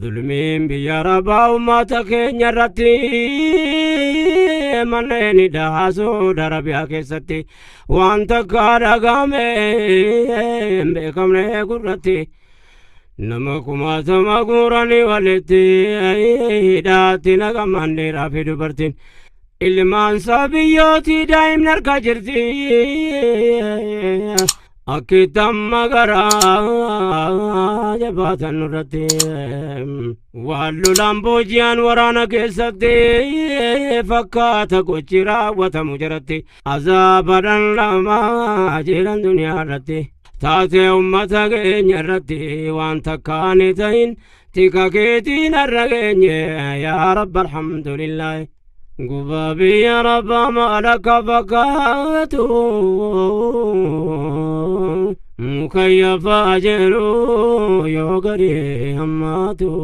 Zulmiin biyya rabaa uummata keenya irratti manneen hidhaa Saudi Arabiyaa keessatti waan takka dhagahame hin beekamne gurratti nama kumaatama guuranii walitti hidhaatti naqaman dhiiraa fi dubartiin ilmaan isaa biyyootii daa'imni harka jirti. Akkitti amma garaa jabaatan nurratti waan lolaan booji'an waraana keessatti fakkaata gochi raawwatamu jaratti azaaba dhandhamaa jiran duniyaa irratti taatee ummata keenya irratti waan takkaan ta'in tika keetiin har'a geenye yaa rabba alhamdulillaahi. Gubaa biyya rabbaa maal akka fakkaatu mukayyafa jedhu yoo gadi hammaatu.